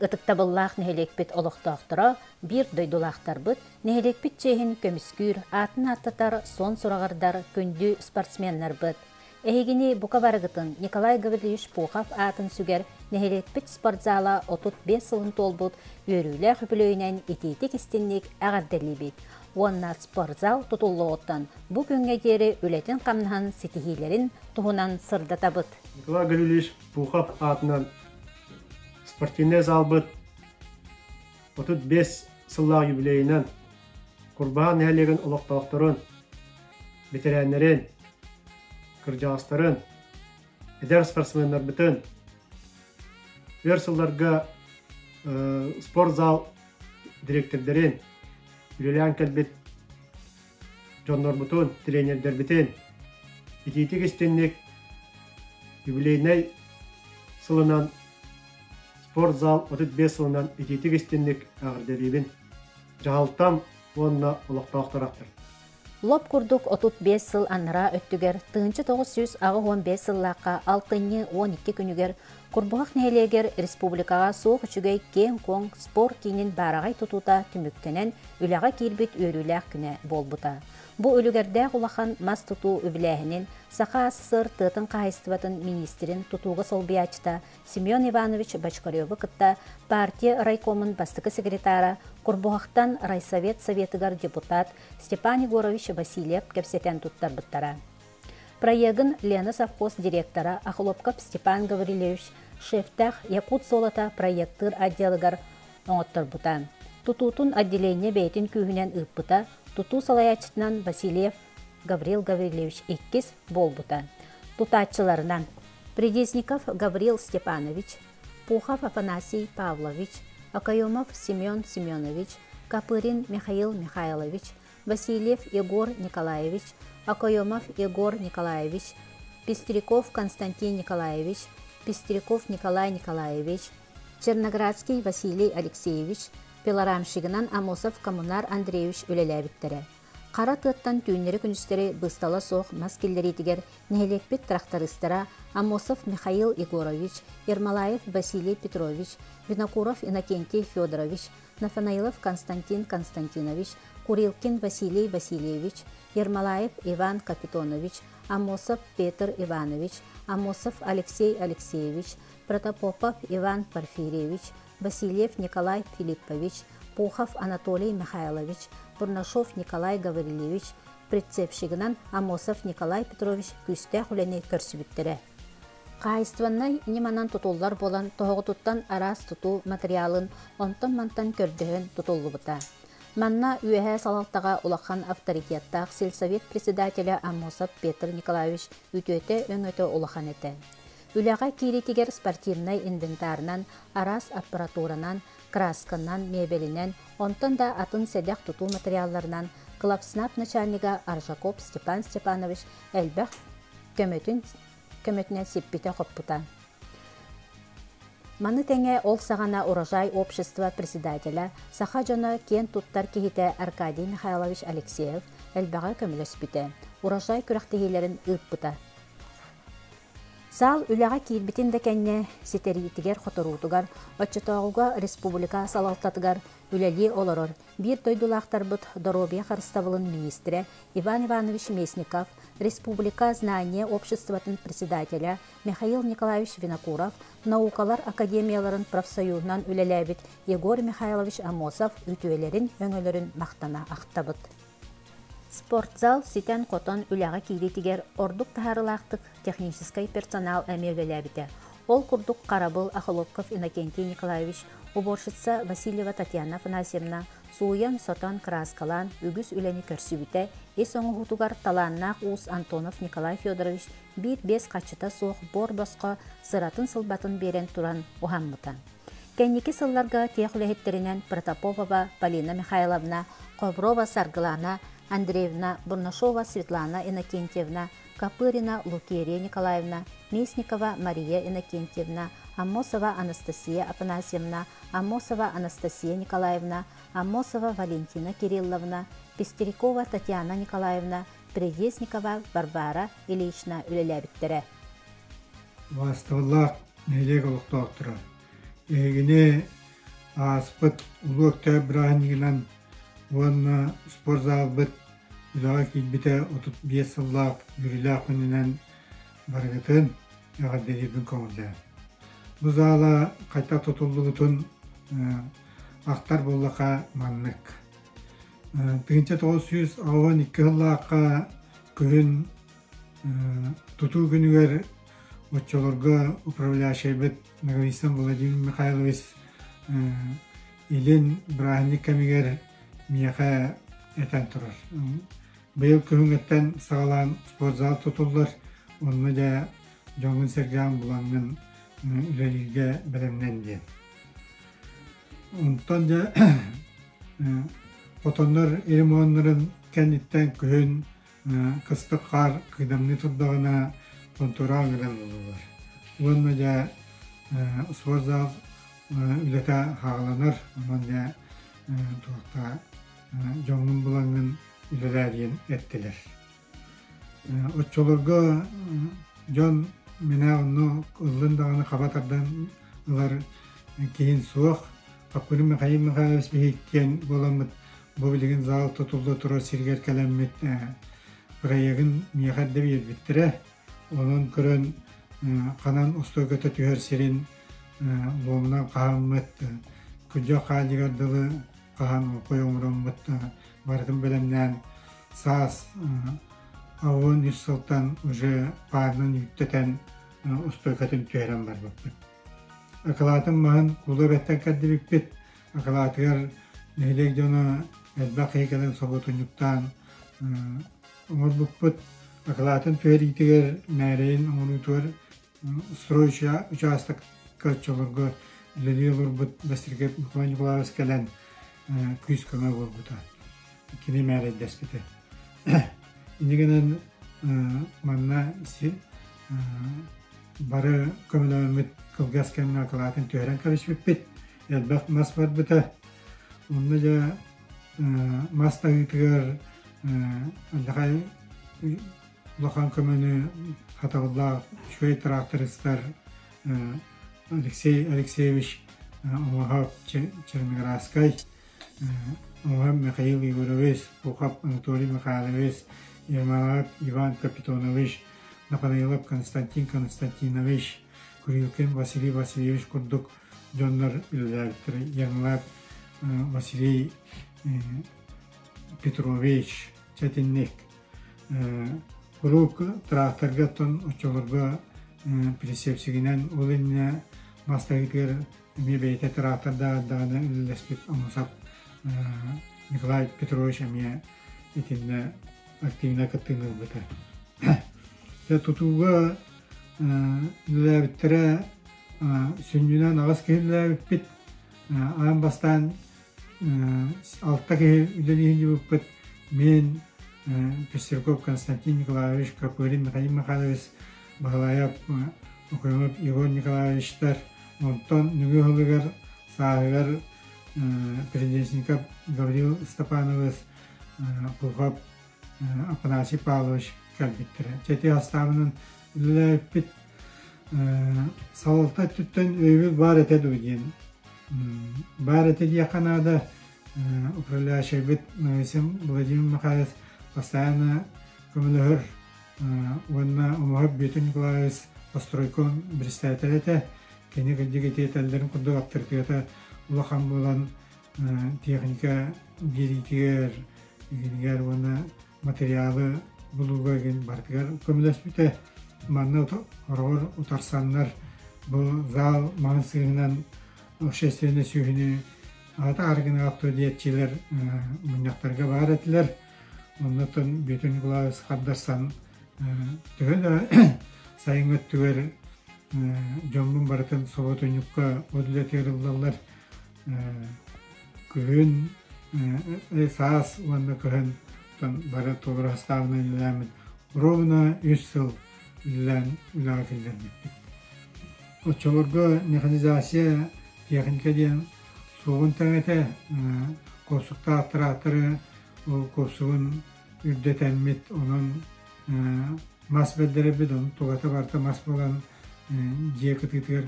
Ытыктабыллаах нэһилиэкпит олохтоохторо, биир дойдулаахтарбыт, нэһилиэкпит чиэһин көмүскүүр, аатын ааттатар суон сураҕырдар күндү спортсменнарбыт! Эһигини бука барыгытын Николай Гаврильевич Пухов аатын сүгэр нэһилиэкпит спортзала 35 сылын туолбут үөрүүлээх үбүлүөйүнэн итиитик-истинник эҕэрдэлиибит уонна спортзал тутуллуоҕуттан бу күҥҥэ диэри үлэтин-хамнаһын ситиһиилэрин туһунан сырдатабыт. Николай Гаврильевич Пухов аатынан спортивнай залбыт 35 сыллаах юбилейынан Курбаан нэһилиэгин олохтоохторун, бэтэрээннэрин, кырдьаҕастарын, эдэр спортсменнарбытын өр сылларга спортзал дириэктэрдэрин, үлэлээн кэлбит дьоннорбутун, тренердэрбитин итиитик-истинник юбилейнай сылынан спортзал 35 сылынан итиитик-истинник эҕэрдэлиибин. Дьаһалтам уонна олохтоохтор ахтар. Лоп курдук 35 сыл анараа өттүгэр 1985 сыллаахха алтынньы 12 күнүгэр Курбуһах нэһилиэгэр республикаҕа суох үчүгэй киэҥ-куоҥ спорт киинин баараҕай тутуута түмүктэнэн үлэҕэ киирбит үөрүүлээх күнэ буолбута. Бу үлүгэрдээх улахан мас тутуу үбүлээһинин Саха АССР тыатын хаһаайыстыбатын миниистирин тутууга солбуйааччыта Семен Иванович Бочкаревы кытта партия райкомун бастакы секретара, Курбуһахтан райсовет советыгар депутат Степан Егорович Васильев кэпсэтэн туттарбыттара. Проегын Лена совхоз директора Охлопков Степан Гаврильевич шефтээх Якут золото проектыыр отделыгар оҥотторбута. Тутуутун отделение бэйэтин күүһүнэн ыыппыта, тутуу салайааччытынан Васильев Гаврил Гаврильевич иккис буолбута. Тутааччыларынан Придесников Гаврил Степанович, Пухов Афанасий Павлович, Окоемов Семен Семенович, Копырин Михаил Михайлович, Васильев Егор Николаевич, Окоемов Егор Николаевич, Пестряков Константин Николаевич, Пестряков Николай Николаевич, Черноградский Василий Алексеевич, пилорамщигынан Амосов Коммунар Андреевич үлэлээбиттэрэ. Хара тыаттан түүннэри-күнүстэри быыстала суох мас киллэриитигэр нэһилиэкпит трактористара Аммосов Михаил Егорович, Ермолаев Василий Петрович, Винокуров Иннокентий Федорович, Нафанаилов Константин Константинович, Курилкин Василий Васильевич, Ермолаев Иван Капитонович, Аммосов Петр Иванович, Аммосов Алексей Алексеевич, Протопопов Иван Порфирьевич, Васильев Николай Филиппович, Пухов Анатолий Михайлович, Бурнашов Николай Гаврильевич, прицепщигынан Амосов Николай Петрович күүстээх үлэни көрсүбүттэрэ. Хаһаайыстыбаннай ньыманан тутуллар буолан тоһоҕотуттан араас тутуу матырыйаалын онтон-мантан көрдөһөн тутуллубута. Манна үөһээ салалтаҕа улахан авторитеттаах сельсовет председателэ Аммосов Петр Николаевич үтүөтэ-өҥөтө улахан этэ. Үлэҕэ киириитигэр спортивнай инвентарынан, араас аппаратуранан, красканан, миэбэлинэн, онтон да атын сэдэх тутуу материалларынан Клавснаб начальнига Аржаков Степан Степанович элбэх көмөтүн көмөтүнэн сиппитэ-хоппута. Маны тэҥэ ол саҕана Урожай общество председателэ, саха дьоно киэн туттар киһитэ Аркадий Михайлович Алексеев элбэҕи көмөлөспүтэ, Урожай күрэхтэһиилэрин ыыппыта. Саал үлэҕэ киирбитин да кэннэ ситэриитигэр-хоторуутугар оччотооҕуга республика салалтатыгар үлэлии олорор биир дойдулаахтарбыт доруобуйа харыстабылын миниистирэ Иван Иванович Местников, республика Знание обществотын председателэ Михаил Николаевич Винокуров, наукалар академияларын профсоюһунан үлэлээбит Егор Михайлович Амосов үтүөлэрин, өҥөлөрүн махтана ахтабыт. Спортзал ситэн-хотон үлэҕэ киириитигэр ордук таһаарыылаахтык техническэй персонал эмиэ үлэлээбитэ. Ол курдук харабыл Охлопков Иннокентий Николаевич, уборщица Васильева Татьяна Афанасьевна сууйан-сотон, кырааскалаан үгүс үлэни көрсүбүтэ, ис оҥоһуутугар талааннаах уус Антонов Николай Федорович биир-биэс хаччыта суох буор-босхо сыратын-сылбатын биэрэн туран уһаммыта. Кэнники сылларга тех үлэһиттэринэн Протопопова Полина Михайловна, Ховрова Саргылана Андреевна, Бурнашова Светлана Иннокентьевна, Копырина Лукерия Николаевна, Местникова Мария Иннокентьевна, Аммосова Анастасия Афанасьевна, Аммосова Анастасия Николаевна, Аммосова Валентина Кирилловна, Пестерякова Татьяна Николаевна, Прелестникова Варвара Ильична үлэлээбиттэрэ. Убаастабыллаах нэһилиэк олохтоохторо, эһигини Ааспыт Улуу Өктөөп бырааһынньыгынан уонна спортзалбыт үлэҕэ киирбитэ 35 сыллаах үөрүүлээх күнүнэн барыгытын эҕэрдэлиирбин көҥүллээн. Бу заала хайдах тутуллубутун ахтар буоллаха маннык. 1982 сыллаахха күһүн тутуу күнүгэр оччолорго управляющайбыт Ноговицын Владимир Михайлович илин бырааһынньык кэмигэр миэхэ этэн турар. Быйыл күһүҥҥүттэн саҕалаан спортзал тутуллар, онно дьэ дьоҥҥун-сэргэҕин булаҥҥын үлэлииргэ бэлэмнэн диэн. Онтон дьэ хотоннор ремоннарын кэнниттэн күһүн кыстык хаар кыдамныы турдаҕына хонтуора ыҥыран ылаллар. Уонна дьэ спортзал үлэтэ хааланар, онон дьэ туохта дьоҥҥун булаҥҥын үлэлээ диэн эттилэр. Оччолорго дьон мэнэ онно ыллын даҕаны хаба тардан ылар киһин суох. Хаппырым Михаил Михайлович биһиккиэн буоламмыт бу билигин зал тутулла турар сиригэр кэлэммит проегын миэхэ эрдэ биэрбиттэрэ. Онон көрөн ханан устуогата түһэр сирин луомунан хаһаммыт, күдьө хаалыгар дылы хаһан оҥхой оҥороммут барытын бэлэмнээн саас 13 сылтан уже паарынан үүттэтэн устуойкатын түһэрэн барбыппыт. Акылаатын маһын куула эбэттэн кэрдибиппит. Акылаатыгар нэһилиэк дьоно элбэх киһи кэлэн соботунньуктаан оҥорбуппут. Акылаатын түһэриитигэр мээрэйин оҥоруутугар строй учаастакка оччолорго үлэлии олорбут Бэстиркэп Николай Николаевич кэлэн күүс-көмө буолбута. Кини мээрэйдэспитэ. Инньэ гынан манна бары көмөлөөммүт кылгас кэмҥэ акылаатын түһэрэн кэбиспиппит. Элбэх мас барбыта. Онно дьэ мас таһыытыгар алдьархай улахан көмөнү хатабыллаах үчүгэй трактористар Алексей Алексеевич Оҥоһоп Черноградскай, Оҥоһоп Михаил Егорович, Пухов Анатолий Михайлович, Ермолаев Иван Капитонович, Нафанаилов Константин Константинович, Курилкин Василий Васильевич курдук дьоннор үлэлээбиттэрэ. Ермолаев Василий Петрович Чэтинник Куруук тракторга оттон оччолорго прицепсигинэн ол иннинэ бастакытыгар эмиэ бэйэтэ трактордаах даҕаны үлэлэспит Омусов Николай Петрович эмиэ итиннэ активно кыттыыны ылбыта. Дьэ тутууга үлэлээбиттэрэ сүнньүнэн аҕыс киһи үлэлээбиппит. Аан бастаан алта киһи үлэлии сылдьыбыппыт. Мин Пестряков Константин Николаевич, Копырин Михаил Михайлович, Баһылайап Окоемов Егор Николаевичтар, онтон нөҥүө сылыгар сааһыгар Передесников Гаврил Степанович, Пухов Афанасий Павлович кэлбиттэрэ. Чэти астаабынан үлэлээбиппит. Салалта өттүттэн өйөбүл баар этэ дуо диэн. Баар этэ диэххэ наада. Управляющайбыт Владимир Михайлович постоянно көмөлөһөр уонна Омоһоп Бүөтүр Николаевич постройком председатель этэ. Кини кырдьык ити этэллэрин курдук аптарытыата улахан буолан техника биэриитигэр, игинигэр уонна материалы булууга игин барытыгар көмөлөспүтэ. Манна хороҕор утарсаннар бу зал маҥан сыыһынан общественнай сүөһүнү аата аргынаҕа диэччилэр мунньахтарга баар этилэр. Оннотон Бүөтүр Николаевич хардарсан төһө да сайыҥҥы өттүгэр дьоммун барытын соботунньукка от үлэтигэр ыллаллар Күһүн, саас уонна кыһын бары толору састаабынан үлэлээммит ровно үс сыл үлэлээн үлэҕэ киллэрбиппит. Оччолорго механизация, техника диэн суоҕун тэҥэтэ куорсуктаах тракторы ол куорсугун үрдэтэммит, онон мас бэрдэрэрбит, онон тугата барыта мас буолан дьиэ кытыытыгар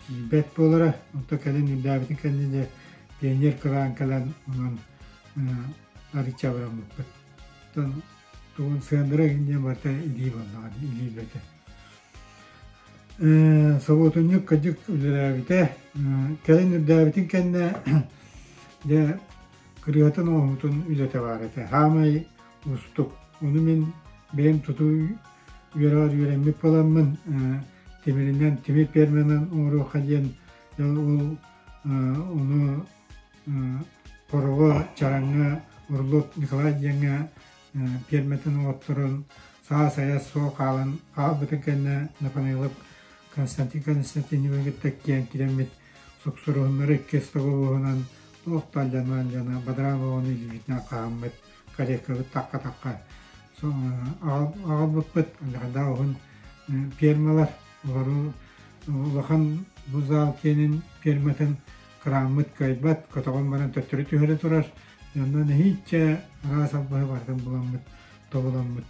Тиийбэт буолара. Онтон кэлин үрдээбитин кэннэ дьэ пионер кылаан кэлэн онон арыычча абыраммыппыт. Оттон тугун сыандара игин диэн барыта илии буоллаҕа илии үлэтэ. Собуотунньук кырдьык үлэлээбитэ. Кэлин үрдээбитин кэннэ дьэ кырыатын оҥоһуутун үлэтэ баар этэ. Хаамай уустук. Ону мин бэйэм тутуу үөрэҕэр үөрэммит буоламмын тимиринэн, тимир пиэрмэнэн оҥоруохха диэн ол ону Хороҕо, Чараҥҥа, Орлов Николай диэҥҥэ пиэрмэтин оҥотторон саас-айас суох хаалан хаалбытын кэннэ Нафанаилов Константин Константиновы кытта киэн кирэммит суксуруһуннары иккис тоҕуоһунан туох да алдьана-алдьана бадараан оҕону илиибитинэн хаһаммыт карекабыт такка-такка аҕалбыппыт алдьархайдаах уһун пиэрмалар олору улахан бу зал киэнин пиэрмэтин кырааммыт кыайбат көтөҕөн баран төттөрү түһэрэ турар онно нэһииччэ араас албаһы барытын буламмыт тобуламмыт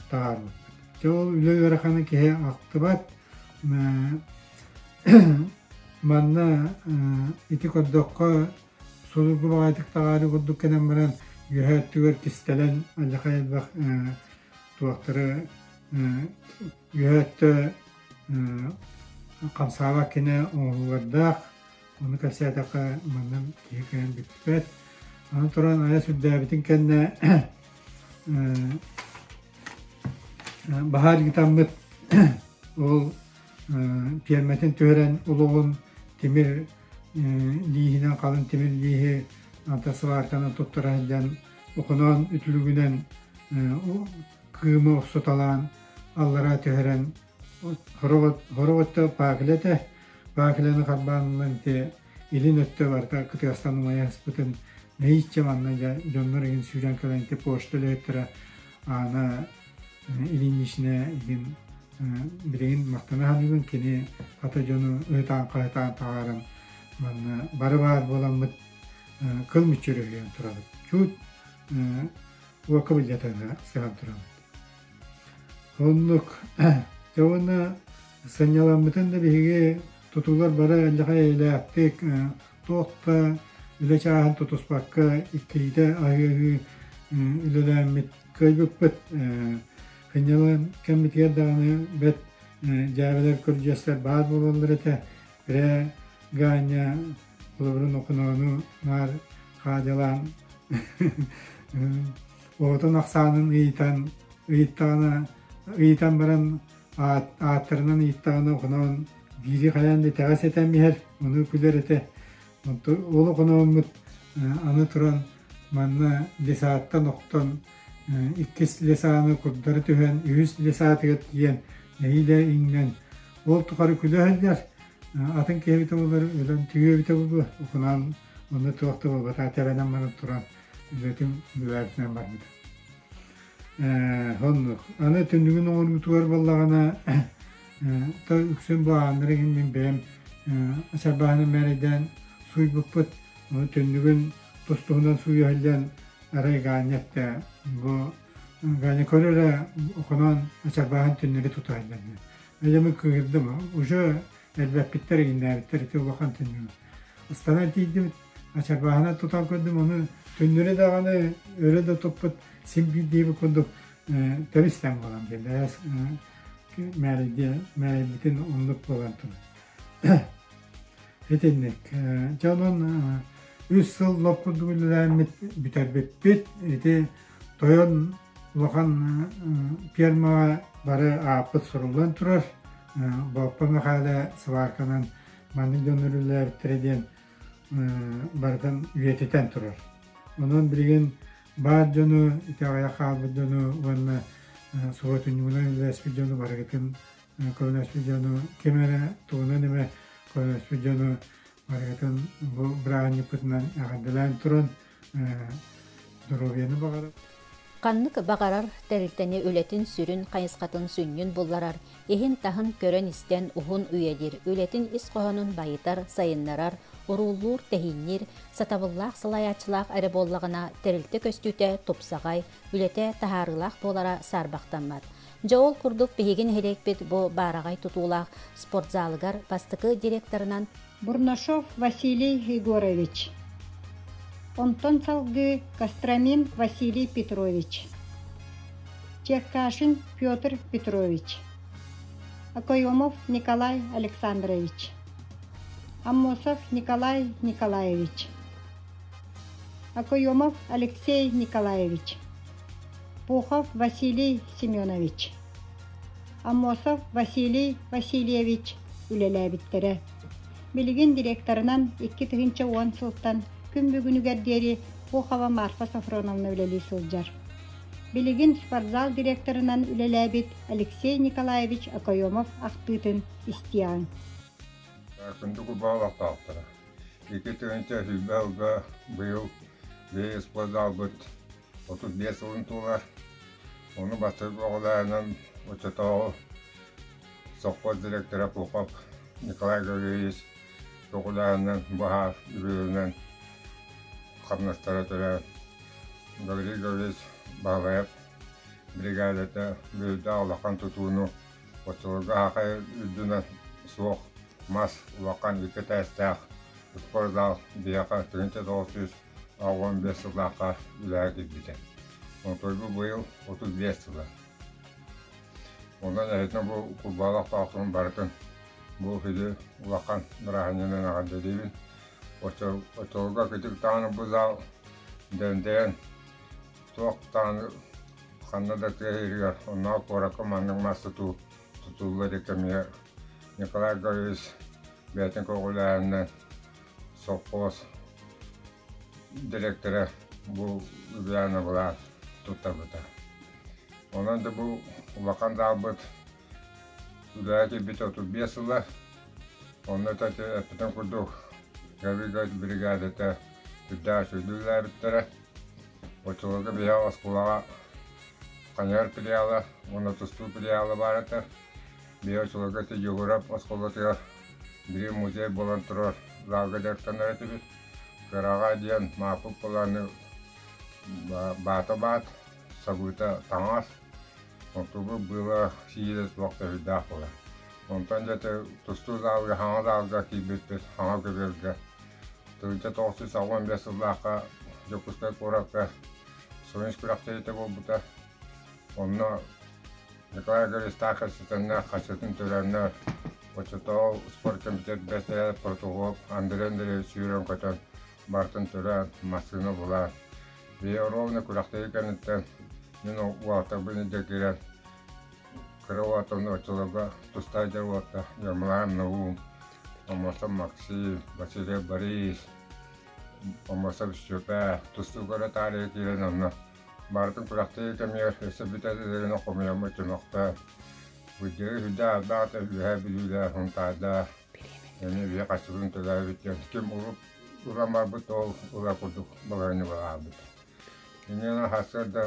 таһаарбыппыт дьэ ол үлэ ыарахана киһи ахтыбат манна ити көрдөххө судургу баҕайытык таҕаары курдук кэлэн баран үөһээ өттүгэр кистэлэн алдьархай элбэх туохтары үөһээ өттө хамсаабат кини оҥоһуулардаах ону кэпсээтэххэ манна киһи кыайан бүппэт аны туран айа сүрдээбитин кэннэ баһаар ыытаммыт ол пиэрмэтин түһэрэн олоҕун тимир лииһинэн халыҥ тимир лииһи антасварканан туттара сылдьан охоноон үтүлүгүнэн кыымы охсуталаан аллараа түһэрэн хоровотто паакыла этэ паакыланы харбаан ылан ити илин өттө барыта кытыастан умайа сыспытын нэһииччэ манна дьэ дьоннор игин сүүрэн кэлэн ити почта үлэһиттэрэ Аана Ильинична игин билигин махтана саныыбын кини хата дьону ыһытаан-хаһытаан таһааран манна бары баар буоламмыт кыл мүччүрүһүйэн турабыт. Чуут уокка былдьатан сыһан турабыт. Оннук дьэ уонна сынньаламмытын да биһиги тутуулар бары эллэхэ эйэлээхтик туох да үлэ чааһын тутуспакка иккилиитэ аһыы-аһыы үлэлээммит кыайбыппыт сынньалаҥ кэммитигэр даҕаны бэрт дьээбэлэр көрдьүөстэр баар буолаллар этэ Рэ Ганя холобурун Охоноону наар хаадьалаан оҕотун ахсаанын ыйытан ыйыттаҕына ыйытан баран ааттарынан ыйыттаҕына Охоноон биири хайаан да итэҕэс этэн иһэр ону күлэр этэ ол Охонооммут аны туран манна лесааттан охтон иккис лесааны курдары түһэн үһүс лесаатыгар тиийэн нэһиилэ иҥнэн ол тухары күлэ сылдьар атын киһи эбитэ буоллар өлөн түһүө эбитэ буолуо Охоноон онно туох да буолбатаҕа тэбэнэн баран туран үлэтин үлэлээбитинэн барбыта оннук аны түннүгүн оҥоруутугар буоллаҕына то үксүн бу ааннары иһин мин бэйэм ачарбааһынан мээрэйдээн сууйбуппут ону түннүгүн тус-туһунан сууйа сылдьан арай Ганя эттэ бу Ганя көр эрэ Охоноон ачарбааһын түннэри тута сылдьан Эдьэмин кыыһырдым уже элбэппиттэр иҥнээбиттэр ити улахан түннүгү ыстанан тиийдим ачарбааһынан тутан көрдүм ону түннэри даҕаны өрө да туппут син биир диэбит курдук тэбис-тэҥ буолан биэрдэ мээрэйбитин оннук буолан турар итинник дьэ онон үс сыл лоп курдук үлэлээммит бүтэрбиппит ити тойон улахан пиэрмаҕа бары ааппыт суруллан турар Бооппо Мэхээлэ сварканан маннык дьон үлэлээбиттэрэ диэн барытын үйэтитэн турар. Онон билигин баар дьону, итэҕэйэ хаалбыт дьону уонна субуотунньугунан үлэлэспит дьону барыгытын көмөлөспүт дьону ким эрэ тугунан эмэ көмөлөспүт дьону барыгытын бу бырааһынньыкпытынан эҕэрдэлээн туран доруобуйаны баҕарабын. Ханнык баҕарар тэрилтэни үлэтин сүрүн хайысхатын сүнньүн булларар, иһин-таһын көрөн-истэн уһун үйэлиир, үлэтин ис хоһоонун байытар, сайыннарар, урууллуур-тэһиинниир, сатабыллаах салайааччылаах эрэ буоллаҕына, тэрилтэ көстүүтэ тупсаҕай, үлэтэ таһаарыылаах буолара саарбахтаммат. Дьэ ол курдук биһиги нэһилиэкпит бу баараҕай тутуулаах спортзалыгар бастакы директорынан Бурнашов Василий Егорович. Онтон салгыы Костромин Василий Петрович. Черкашин Петр Петрович. Окоемов Николай Александрович. Аммосов Николай Николаевич. Окоемов Алексей Николаевич. Пухов Василий Семенович. Аммосов Василий Васильевич үлэлээбиттэрэ. Билигин директорынан 2010 сылтан күн бүгүнүгэр диэри Пухова Марфа Софроновна үлэлии сылдьар. Билигин спортзал директорынан үлэлээбит Алексей Николаевич Окоемов ахтыытын истиэҕиҥ. Күндү курбаалахтаахтара. 2020 сылга быйыл биһиги спортзалбыт 35 сылын туолар. Ону бастакы көҕүлээһинэн оччотооҕу совхоз директора Пухов Николай Гаврильевич көҕүлээһинэн баһаар үбүлүнэн хамнастара төрөөн Гаврил Гаврильевич Баһылайап бригадата бүлдээх улахан тутууну оччолорго аахай үрдүнэн суох мас улахан икки этээстээх спортзал биһиэхэ 1985 сыллаахха үлэҕэ киирбитэ. Онтойбу быйыл 35 сыла. Онон эһэтин бу курбаалаах таахтарын барытын бу сүдү улахан бырааһынньыгынан эҕэрдэлиибин. Оччолорго кытык даҕаны бу зал дэндэйэн туох даҕаны ханна да тыа иһигэр оннооҕор куоракка маннык мас тутуу тутулла илик кэмигэр Николай Гаврильевич бэйэтин көҕүлээһининэн совхоз дириэктэрэ бу үбүлээн былаан туттарбыта. Онон да бу улахан даалбыт үлэҕэ киирбитэ 35 сыла. Онно эппитим курдук Гаврил бригадата үрдээх үчүгэйдик үлэлээбиттэрэ. Оччолорго биһиэхэ оскуолаҕа Ханьар филиала уонна тустуу филиала баар этэ. Биһиги оччолорго ити Дьугурап оскуолатыгар биир музей буолан турар залга дьарыктанар этибит. Кыраҕа диэн Мааппыт былааны баата баат, сабыыта таҥас, онтубут быыла сиилэ суох төһүйдээх буолар. Онтон дьэ тустуу залга, хаҥа залга киирбиппит, хаҥа көбүөргэ. 1985 сыллаахха Дьокуускай куоракка Союз күрэхтэһиитэ буолбута. Онно Николай Гористаах хасытынна, хасытын төлөөннөр, оччотооҕу спорткомитет бэстэһэ протокол Андрей Андреевич сүүрэн-көтөн барытын төлөөн, массыына булаан. Биһи ровно күрэхтэһии кэнниттэн мин уолаттарбын илдьэ киирэн кыра уолаттарбын оччолорго тустаах дьон уолаттар Ермолаев Наум, Омосов Максим, Васильев Борис, Омосов Степа тустууга эрэ таарыйа киирэн онно барытын күрэхтэһии кэмигэр өссө бүтэ хомуйаммыт чөмөхтөөн Быдьыгы сүрдээх элбэх Үөһээ Бүлүүлээх, Сунтаардаах эмиэ биһи хаччыбытын төлөөбүт диэн ким урут ылан барбыт ол ыла курдук балаһыанньалаабыт. Инньэ сарсыарда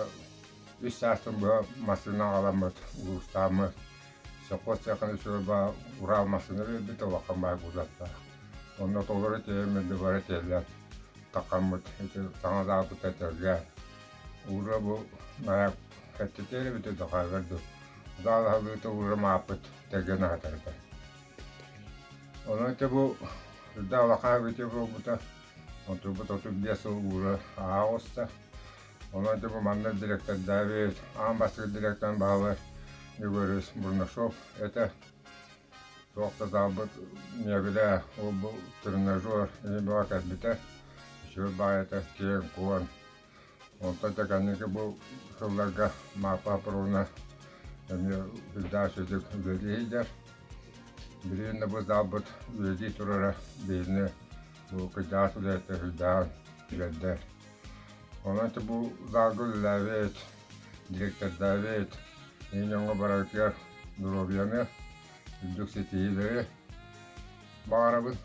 үс саастан быһа массыына аҕаламмыт улуустааммыт совхоз сыаханы үчүгэй Урал массыына биэрбит улахан баай кузовтаах. Онно толору тиэйэммит бары тиэллэн таххаммыт ити саҥа даабыта тэлгээн Уура бу наһаа кэттитиэр эбитэ дохааҕар дуу заал аһыллыыта уура мааппыт тэргэн аһатарга. Онон ити бу үрдээх улахан эбитэ буолбута. Онтубут 35 сыл уура ааҕа оҕуста. Онон ити бу манна директордаабыт, аан бастакы директорын баһылай Егорьевич Бурнашов этэ. Туох да заалбыт миэбэлэ, ол бу тренажер иһин бөҕө кэлбитэ. Үчүгэй баҕайыта киэҥ-куоҥ. Онтон да кэнники бу сылларга Мааппа Апровна эмиэ үрдээх сүдүк үлэлии сылдьар. Билигин да бу залбыт үлэлии турара биһигини бу кырдьаҕас үлэһиттэр сүрдээҕин үөрдэр. Онон бу залга үлэлээбит, директордаабыт, ийэ дьоҥҥо бараргытыгар доруобуйаны, үрдүк ситиһиилэри баҕарабын.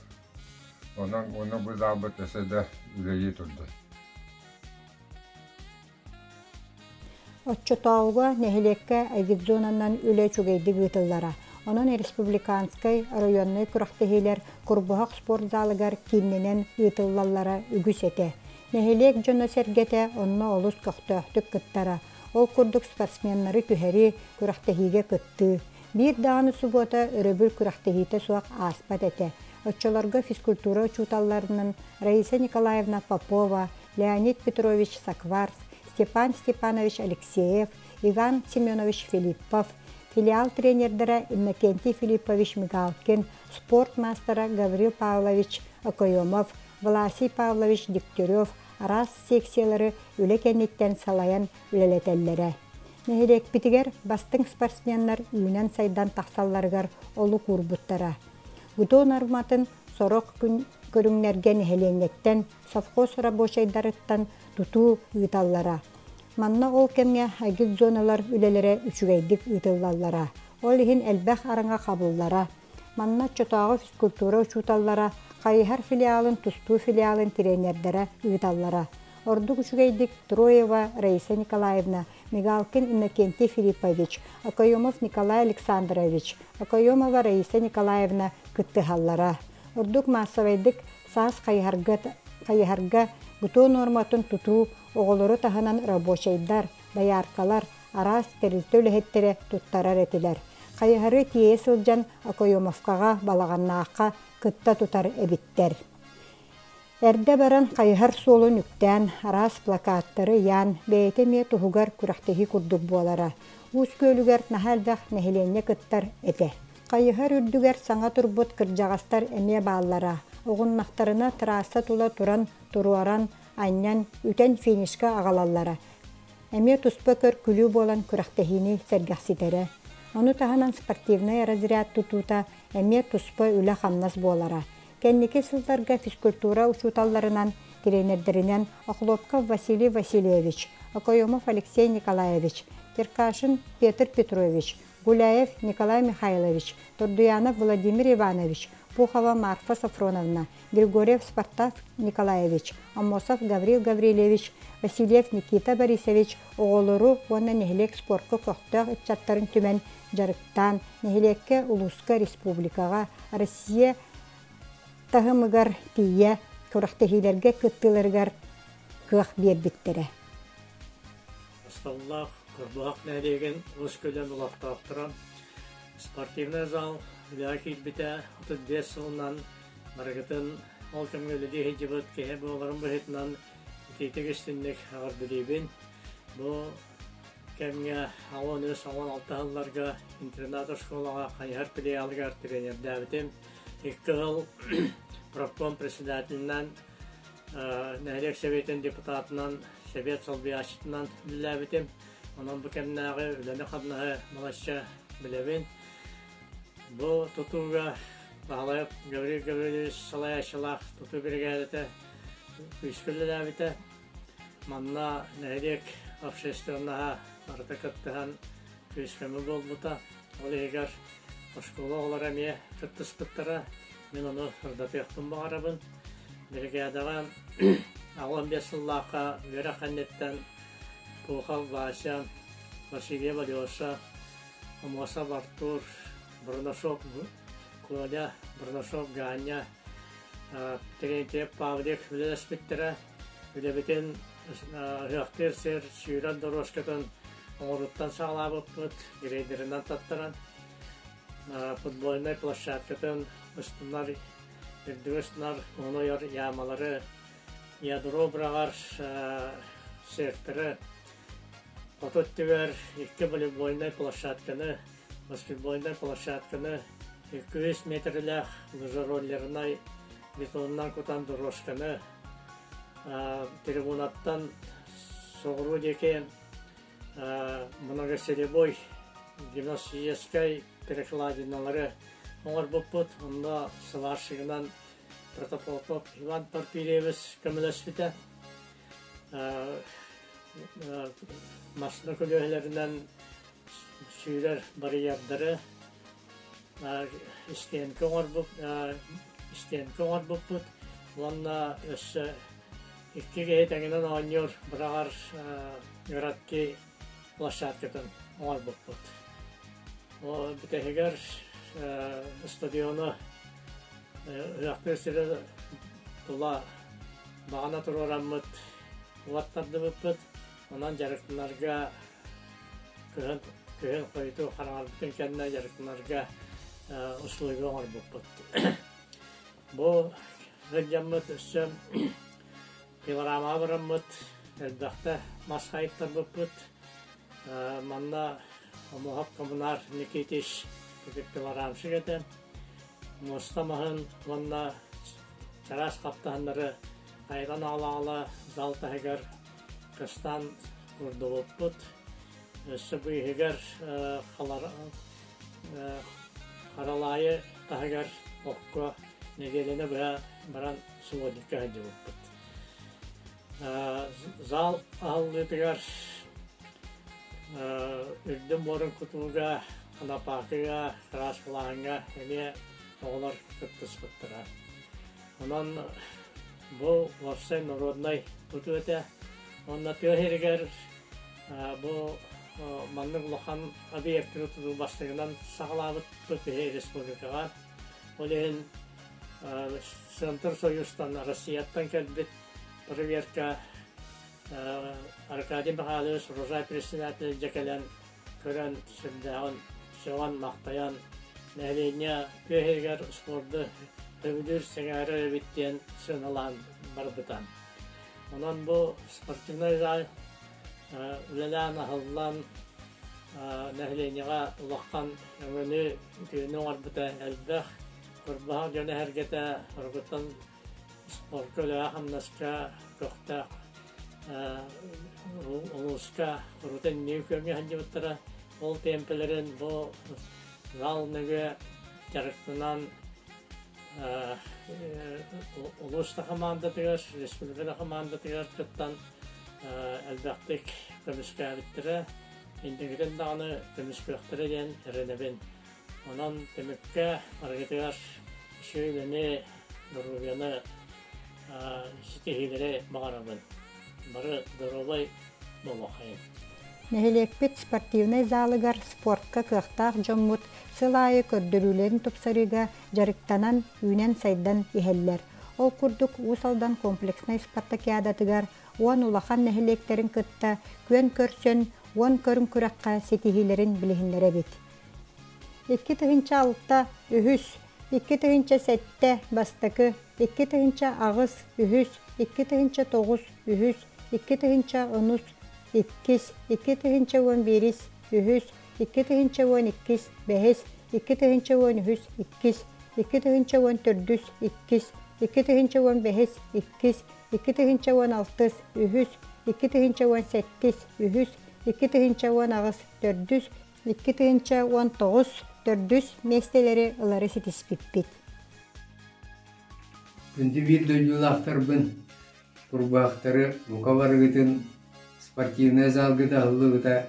Онон уонна бу залбыт өссө да үлэлии турдун. Оччотооҕуга нэһилиэккэ агитзонанан үлэ үчүгэйдик ыытыллара. Онон республиканскай, районнай күрэхтэһиилэр Курбуһах спорт залыгар кииннэнэн ыытыллаллара үгүс этэ. Нэһилиэк дьоно-сэргэтэ онно олус көхтөөхтүк кыттара. Ол курдук спортсменнары түһэрии, күрэхтэһиигэ кыттыы. Биир даҕаны субуота өрөбүл күрэхтэһиитэ суох ааспат этэ. Оччолорго физкультура учууталларынан Раиса Николаевна Попова, Леонид Петрович Сакварс, Степан Степанович Алексеев, Иван Семенович Филиппов, филиал тренердэрэ Иннокентий Филиппович Мигалкин, спорт маастара Гаврил Павлович Окоемов, Власий Павлович Дегтярев араас секциялары үлэ кэнниттэн салайан үлэлэтэллэрэ. Нэһилиэкпитигэр бастыҥ спортсменнар үүнэн-сайдан тахсалларыгар олук уурбуттара. ГТО норматын сорох күн көрүҥнэргэ нэһилиэнньэттэн, совхоз рабочайдарыттан тутуу ыыталлара. Манна ол кэмҥэ агитзоналар үлэлэрэ үчүгэйдик ыытыллаллара. Ол иһин элбэх араҥа хабыллара. Манна оччотооҕу физкультура учууталлара, хайыһар филиалын, тустуу филиалын тренердэрэ ыыталлара. Ордук үчүгэйдик Троева Раиса Николаевна, Мигалкин Иннокентий Филиппович, Окоемов Николай Александрович, Окоемова Раиса Николаевна кыттыһаллара. Ордук маассабайдык саас хайыһарга, хайыһарга ГТО нуорматын тутуу оҕолору таһынан рабочайдар, дояркалар, араас тэрилтэ үлэһиттэрэ туттарар этилэр. Хайыһары тиэйэ сылдьан Окоемовкаҕа, Балаҕаннаахха кытта тутар эбиттэр. Эрдэ баран хайыһар суолун үктээн, араас плакаттары ыйаан, бэйэтэ эмиэ туһугар күрэхтэһии курдук буолара. Уус Күөлүгэр наһаа элбэх нэһилиэнньэ кыттар этэ. Хайыһар үрдүгэр саҥа турбут кырдьаҕастар эмиэ бааллара. Оҕуннахтарына трасса тула туран туруоран, анньан, үтэн финишка аҕалаллара. Эмиэ туспа көр-күлүү буолан күрэхтэһиини сэргэхситэрэ. Ону таһынан спортивнай разряд тутуута эмиэ туспа үлэ-хамнас буолара. Кэнники сылларга физкультура учууталларынан, тренердэринэн Охлопков Василий Васильевич, Окоемов Алексей Николаевич, Теркашин Петр Петрович, Гуляев Николай Михайлович, Тордуянов Владимир Иванович, Пухова Марфа Софроновна, Григорьев Спартак Николаевич, Аммосов Гаврил Гаврильевич, Васильев Никита Борисович оҕолору уонна нэһилиэк спорка көхтөөх ыччаттарын түмэн дьарыктаан, нэһилиэккэ, улууска, республикаҕа, Россия таһымыгар тиийэ күрэхтэһиилэргэ кыттыыларыгар кыах биэрбиттэрэ. Асталлаах Курбуһах нэһилиэгин Уус Күөлүн олохтоохторо спортивнай зал үлэҕэ киирбитэ 35 сылынан барыгытын ол кэмҥэ үлэлии сылдьыбыт киһи буоларым быһыытынан итиитик истинник эҕэрдэлиибин. Бу кэмҥэ 83-86 сылларга интернат оскуолаҕа хайыһар филиалыгар тренердээбитим. Икки сыл профком председателинэн нэһилиэк сэбиэтин депутатынан, сэбиэт солбуйааччытынан үлэлээбитим. Онон бу кэмнээҕи үлэни-хамнаһы балачча билэбин. Бу тутууга Баһылайап Гаврил Гаврильевич салайааччылаах тутуу биригээдэтэ күүскэ үлэлээбитэ. Манна нэһилиэк общественноһа барыта кыттыһан күүс-көмө буолбута. Ол иһигэр оскуола оҕолоро эмиэ кыттыспыттара. Мин ону сырдатыахпын баҕарабын. Биригээдэҕэ 85 сыллаахха үөрэх кэнниттэн Пухов Вася, Васильев Алеша, Амосов Артур, Бурнашов Коля, Бурнашов Ганя, Терентьев Павлик үлэлэспиттэрэ. Үлэбитин ыһыахтыыр сир сүүрэн дорожкатын оҥоруттан саҕалаабыппыт, грейдеринэн таттаран футбольнай площадкатын устунар, үрдүгү устунар ону ямалары, ядро быраҕар секторы, хоту өттүгэр икки волейбольнай площадканы, баскетбольнай площадканы, 200 метрлээх лыжероллернай бетонунан кутан дорожканы, трибунаттан соҕуруу диэки многоцелевой гимнастическай перекладиналары оҥорбуппут. Онно сварщигынан Протопопов Иван Порфирьевич көмөлөспүтэ. Массыына көлүөһэлэринэн сүүрэр барьердары истиэнкэ оҥорбут истиэнкэ оҥорбуппут уонна өссө икки киһи тэҥинэн оонньуур быраҕар городки площадкатын оҥорбуппут. Бүтэһигэр стадиону ыһыахтыыр сири тула баҕана туруораммыт уот тардыбыппыт. Онон дьарыктанарга Күһүн, күһүн хойутуу хараҥарбытын кэннэ дьарыктанарга условия оҥорбуппут. Бу сылдьаммыт өссө пилорамаҕа бараммыт, элбэхтэ мас хайыттарбыппыт. Манна Омоһоп Коммунар Никитич пилорамщик этэ. Муоста маһын уонна чараас хаптаһыннары хайҕан аҕала-аҕала зал таһыгар кыстаан курдубуппут. Өссө быыһыгар Харалаайы таһыгар окко нэдиэлэни быһа баран субботникка сылдьыбыппыт. Зал аһыллыытыгар үрдүн буорун кутууга, ханапаакыга, кырааскалааһыҥҥа эмиэ оҕолор кыттыспыттара. Онон бу уопсай народнай тутуу этэ. Уонна тыа сиригэр бу маннык улахан объектары тутуу бастакынан саҕалаабыппыт биһи республикаҕа. Ол иһин Центр Союзтан Россияттан кэлбит проверка Аркадий Михайлович Рожай председатель дьэ кэлэн көрөн сүрдээҕин сөҕөн-махтайан нэһилиэнньэ тыа сиригэр спорду сөбүлүүр, сэҥээрэр эбит диэн сыаналаан барбыта. Онон бу спортивнай зал үлэлээн аһыллан нэһилиэнньэҕэ улахан өҥөнү, үтүөнү оҥорбута элбэх. Кырбаһах дьоно эһэргэтэ урукуттан спорка, үлэҕэ-хамнаска көхтөөх улууска урутан инники күөҥҥэ сылдьыбыттара. Ол темпэлэрин бу зал нөҥүө дьарыктанан улуус да хамаандатыгар, республика да хамаандатыгар кыттан элбэхтик көмүскээбиттэрэ. Инникитин даҕаны көмүскүөхтэрэ диэн эрэнэбин. Онон түмүккэ барыгытыгар үчүгэй үлэни, доруобуйаны ситиһиилэри баҕарабын. Бары доруобай буолуоххайын. Нэһилиэкпит спортивнай залыгар спортка кыахтаах дьоммут сыл аайы көрдөрүүлэрин тупсарыыга дьарыктанан, үүнэн-сайдан иһэллэр. Ол курдук Уус Алдан комплекснай спартакиадатыгар 10 улахан нэһилиэктэрин кытта күөн көрсөн, 10 көрүҥ күрэххэ ситиһиилэрин билиһиннэрэбит. 2006 үһүс, 2007 бастакы, 2008 үһүс, 2009 үһүс, 2010 иккис, 2011 үһүс, 2012 бэһис, 2013 иккис, 2014 иккис, 2015 иккис, 2016 үһүс, 2017 үһүс, 2018 төрдүс, 2019 төрдүс миэстэлэри ылары ситиспиппит. Күндү биир дойдулаахтарбын, курбаахтары бука барыгытын спортивнай залгыт аһыллыбыта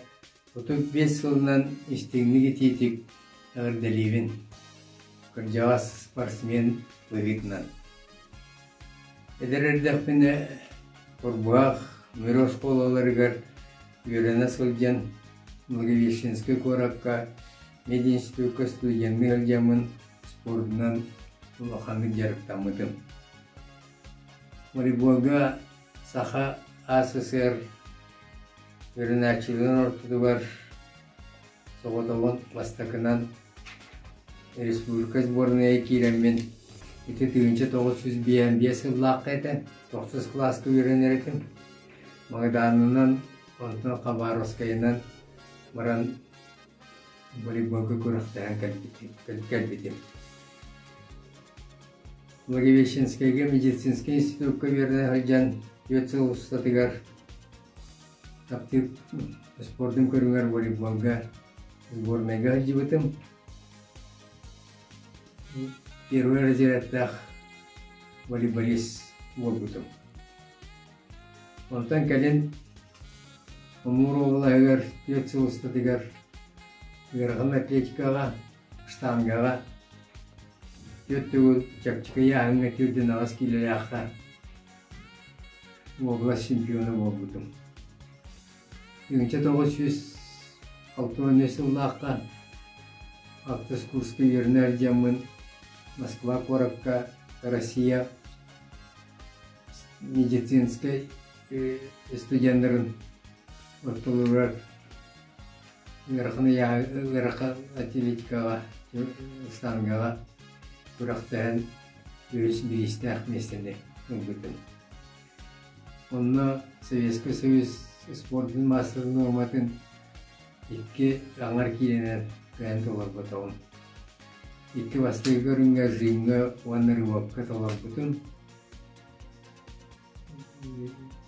35 сылынан истиҥник итиитик эҕэрдэлиибин. Кырдьаҕас спортсмен быһыытынан. Эдэр эрдэхпинэ Курбуһах Мүрү оскуолаларыгар үөрэнэ сылдьан Благовещенскай куоракка мединститукка студенныы сылдьаммын спордунан улаханнык дьарыктаммытым. Волейболга Саха АССР үөрэнээччилэрин ортотугар соҕотоҕун бастакынан республика сборнайа киирэммин ити 1955 сыллаахха этэ, тохсус кылааска үөрэнэр этим. Магаданынан, онтон Хабаровскайынан баран волейболга күрэхтэһэн кэлбитим. Благовещенскайга медицинскэй институкка үөрэнэ сылдьан түөрт сыл устатыгар таптыыр спордун көрүҥэр волейболга сборнайга сылдьыбытым. Первый разрядтаах волейболист буолбутум. Онтон кэлин Амур уобалаһыгар түөрт сыл устатыгар ыарахан атлетикаҕа, штангаҕа түөрт төгүл чэпчэки ыйааһыҥҥа түүрдүн аҕыс киилэлээххэ уобалас чемпиона буолбутум. 1963 сыллаахха алтыс курска үөрэнэ сылдьаммын Москва куоракка Россия медицинскэй студеннарын ортолоругар Ыарахан ыарахан атлетикаҕа, штангаҕа күрэхтэһэн үһүс бириистээх миэстэни ылбытым. Онно Советскай Союз спордун маастарын нуорматын икки аҥар киилэнэн кыайан толорботоҕум. Икки бастакы көрүҥҥэ жимҥа уонна рывокка толорбутум.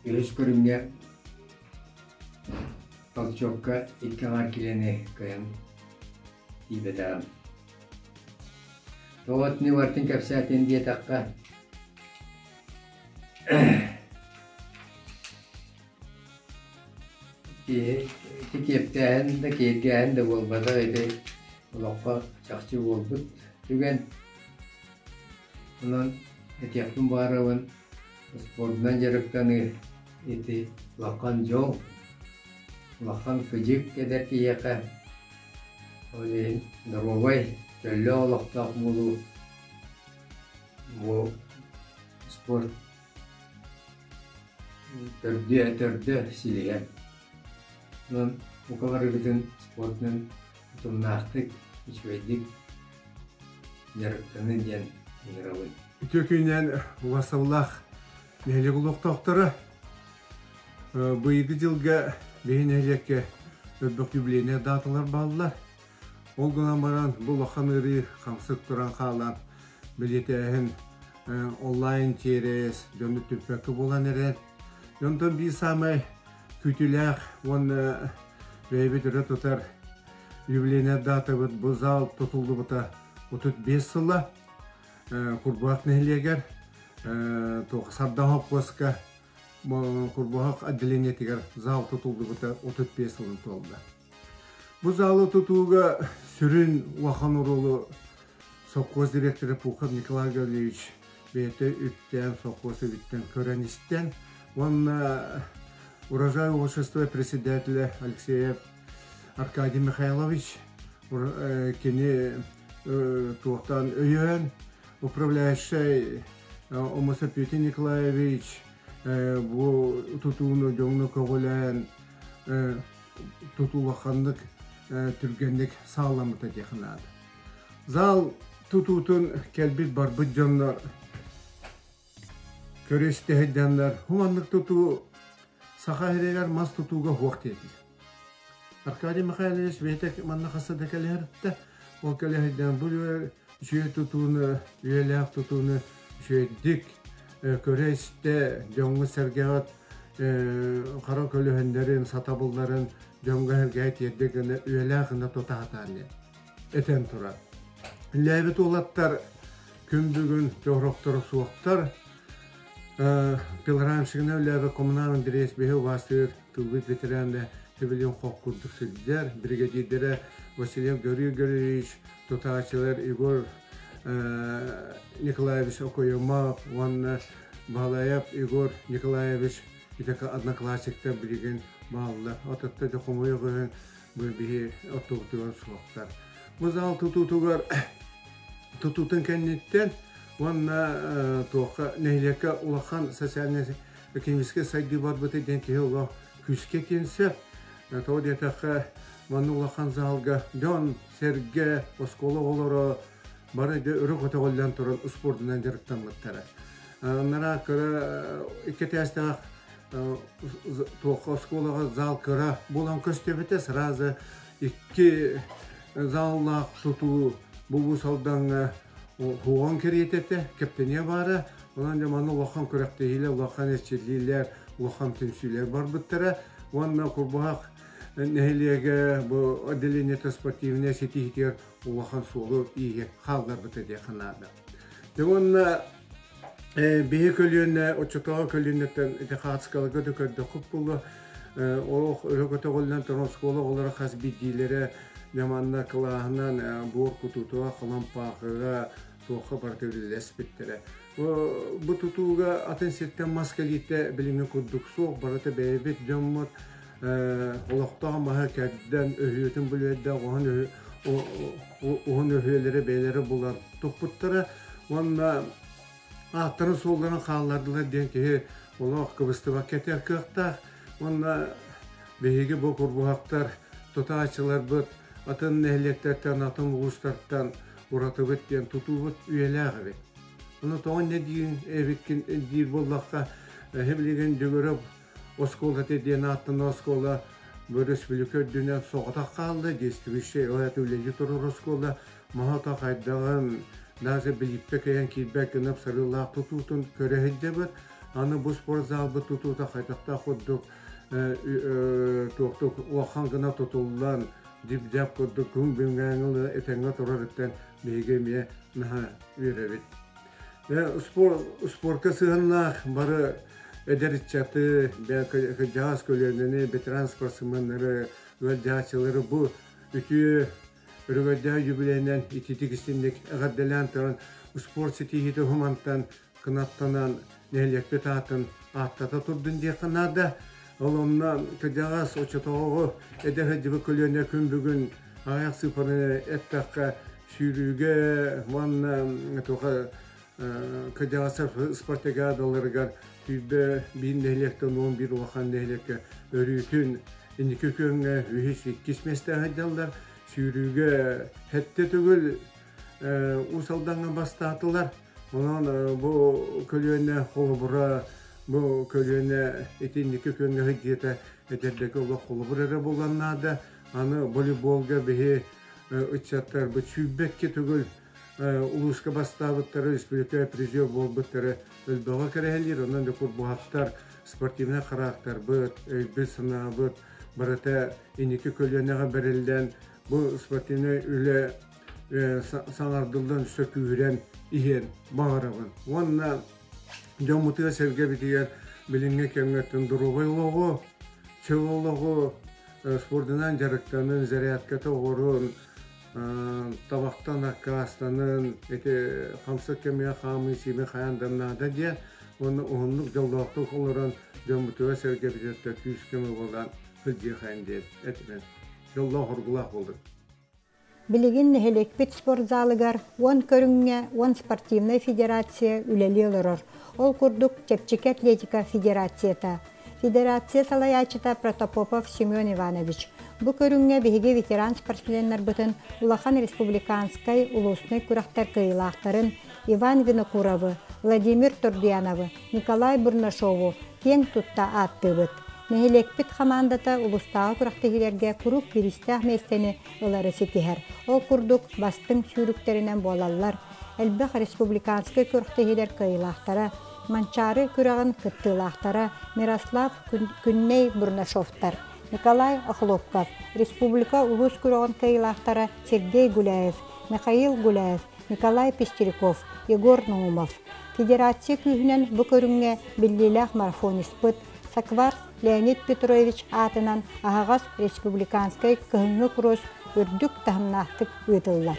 Үһүс көрүҥҥэ толчокка икки аҥар киилэни кыайан тиийбэтэҕим. Тоҕо итини барытын кэпсээтин диэтэххэ, ити киэптээһин да, киэргээһин да буолбатах, ити олоххо чахчы буолбут түгэн. Онон этиэхпин баҕарабын, спордунан дьарыктаныы ити улахан дьол, улахан кыдьык эдэр киһиэхэ. Ол иһин доруобай, чөллөөх олохтоох буолуу бу спорт төрдүө төрдө силиһэ. Онон бука барыгытын спортунан утумнаахтык, үчүгэйдик дьарыктаныы диэн ыҥырабын. Үтүө күнүнэн убастабыллаах нэһилиэк олохтоохторо! Быйылгы дьылга биһи нэһилиэккэ өлбөх юбилейнай дааталар бааллар. Ол гынан баран бу улахан ыарыы хамсык туран хаалан бэлиэтээһин онлайн тиэрэс дьону түмпэккэ буолан эрэр. Онтон биир саамай күүтүүлээх уонна бэйэбит өрө тутар юбилейнай даатабыт бу зал тутуллубута 35 сыла Курбуһах нэһилиэгэр Сардаҥа холкуоска Курбуһах отделениетыгар зал тутуллубута 35 сылын туолла. Бу залы тутууга сүрүн улахан оруолу совхоз директора Пухов Николай Гаврильевич бэйэтэ үптээн совхоз эбиттэн көрөн-истэн уонна Урожай общество председателя Алексеев Аркадий Михайлович кини туохтан өйөөн управляющай Омуса Петр Николаевич бу тутууну дьоҥно көҕүлээн тутуулаханнык түргэнник саалламмыта диэххэ наада. Зал тутуутун кэлбит барбыт дьоннор көрө-истэ сылдьаннар хуманнык тутуу Саха сиригэр мас тутууга суох диэтилэр. Аркадий Михайлович бэйэтэ манна хасса да кэлиһэртэ. Ол кэлиһэрдэн бу үчүгэй тутууну, үйэлээх тутууну үчүгэйдик көрө-истэ, дьоҥҥо-сэргэҕэ хара көлөһүннэрин, сатабылларын дьоҥҥо-сэргэҕэ тиэрдэ гына үйэлээх гына тута сатаан диэн этэн турар. Үлээбит уолаттар күн бүгүн дьоһурохторо суохтар. Пилорамщигына үлээбит коммунал Андрей биһи убаастыыр тылбыт ветеран Төбүлүн хох курдук сылдьар. Бригадирдэрэ Васильев Гаврил Гаврильевич, тутааччылар Егор Николаевич Окоемов уонна Баһылайап Егор Николаевич итака одноклассниктар билигин бааллар. Ототто дьэ хомойуох иһин бу биһи оттубутугар суохтар. Бу зал тутуутугар тутуутун кэнниттэн уонна туохха нэһилиэккэ улахан социальнай экономическай сайдыы барбыта диэн киһи олох күүскэ киинсэ. Тоҕо диэтэххэ, манна улахан залга дьон, сэргэ, оскуола оҕолоро бары да өрө көтөҕүллэн туран успуордунан дьарыктаммыттара. Анараа кыра икки этээстээх туохха оскуолаҕа зал кыра буолан көстүбүтэ сразу икки заллаах тутуу бу Уус Алдаҥҥа хуоҕан кэриэтэ этэ, кэптэниэ баара. Онон дьэ манна улахан күрэхтэһиилэр, улахан эрчиллиилэр, улахан түмсүүлэр барбыттара. Уонна Курбуһах нэһилиэгэ бу отделениета спортивнай ситиһиитигэр улахан суолу-ииһи хаалларбыта диэххэ наада. Дьэ уонна биһи көлүөнэ, оччотооҕу көлүөнэттэн ити хаацкаларга да көрдөххүт буолуо, олох өрө көтөҕүллэн туран оскуола оҕолоро хас биирдиилэрэ дьэ манна кылааһынан буор кутуутуга, халампаахыга, туохха барыта үлэлэспиттэрэ. Бу тутууга атын сиртэн мас кэлиитэ билиҥҥи курдук суох, барыта бэйэбит дьоммут олохтоох маһы кэрдэн, өһүөтүн бүлүөрдээх уһун өһүөлэри бэйэлэрэ булан туппуттара уонна ааттарын-суолларын хааллардылар диэн киһи олох кыбыстыбакка этэр кыахтаах. Уонна биһиги бу курбуһахтар тутааччыларбыт атын нэһилиэктэртэн, атын улуустартан уратыбыт диэн тутуубут үйэлээх эбит. Ону тоҕо не диир эбиккин диир буоллахха, билигин Дьөгүөрөп оскуолата диэн ааттанар оскуола өрөспүүбүлүкэ үрдүнэн соҕотох хаалла, действующай ол это үлэлии турар оскуола маһа хайдаҕын даже билииппэ кэйэн киирбэт гына сарыылаах тутуутун көрө сылдьабыт. Аны бу спортзалбыт тутуута хайдахтаах курдук туохтук улахан гына тутуллан, дьип-дьап курдук күн бүгүҥҥэ этэҥҥэ турарыттан биһиги эмиэ наһаа үөрэбит. Спорка сыһыаннаах бары эдэр ыччаты, кырдьаҕас көлүөнэни, ветеран спортсменнары, ыалдьааччылары бу үтүө өрөгөйдөөх юбилейинэн ититик истинник эҕэрдэлээн туран спорт ситиһиитэ уһумантан кынаттанан нэһилиэкпит аатын ааттата турдун диэххэ наада. Ол онно кырдьаҕас оччотооҕу эдэр сылдьыбыт көлүөнэ күн бүгүн аҕыйах сыыппараны эттэххэ сүүрүүгэ уонна туха кырдьаҕастар спартакиадаларыгар 21 нэһилиэктэн 11 улахан нэһилиэккэ өрүүтүн инники күөҥҥэ үһүс иккис миэстэ сылдьаллар. Сүүрүүгэ сэттэ төгүл Уус Алдаҥҥа бастаатылар. Онон бу көлүөнэ холобура бу көлүөнэ итинники күөҥҥэ сылдьыыта эдэрдэргэ олох холобур эрэ буолан наада. Аны волейболга биһи ыччаттарбыт сүүрбэккэ төгүл улууска бастаабыттара, республика призер буолбуттара элбэҕи кэрэһэлиир. Онон да курбуһахтар спортивнай характарбыт, өйбүт-санаабыт барыта инники көлүөнэҕэ бэриллэн, бу спортивнай үлэ саҥардыллан өссө күүһүрэн иһиэн баҕарабын. Уонна дьоммутугар-сэргэбитигэр билиҥҥи кэмҥэ доруобай олоҕу, чөл олоҕу, спордунан дьарыктанын, зарядката оҕорун, табахтан аккаастанын, ити хамсык кэмигэр хаамыы-сиимэ хайаан да наада диэн уонна уһуннук дьоллоохтук олорон дьоммутугар-сэргэбитигэр күүс-көмө буолан сылдьыахайын диэн этибин. Дьоллоох оргулаах буоллун. Билигин нэһилиэкпит спортзалыгар 10 көрүҥҥэ 10 спортивнай федерация үлэлии олорор. Ол курдук чэпчэки атлетика федерацията. Федерация салайааччыта Протопопов Семен Иванович. Бу көрүҥҥэ биһиги ветеран спортсменнарбытын улахан республиканскай улуснай күрэхтэр кыайыылаахтарын Иван Винокуровы, Владимир Тордуяновы, Николай Бурнашову киэҥ тутта ааттыыбыт. Нэһилиэкпит хамаандата улуустааҕы күрэхтэһиилэргэ куруук бириистээх миэстэни ылары ситиһэр. Ол курдук, бастыҥ сүүрүктэринэн буолаллар. Элбэх республиканскай күрэхтэһиилэр кыайыылаахтара, Манчаары күрэҕин кыттыылаахтара Мирослав Күннэй Бурнашовтар, Николай Охлопков, республика улуус күрэҕин кыайыылаахтара Сергей Гуляев, Михаил Гуляев, Николай Пестеряков, Егор Наумов. Федерация күүһүнэн бу көрүҥҥэ биллиилээх марафониспыт Саквар Леонид Петрович аатынан аһаҕас республиканскай кыһыҥҥы кросс үрдүк таһымнаахтык ыытыллар.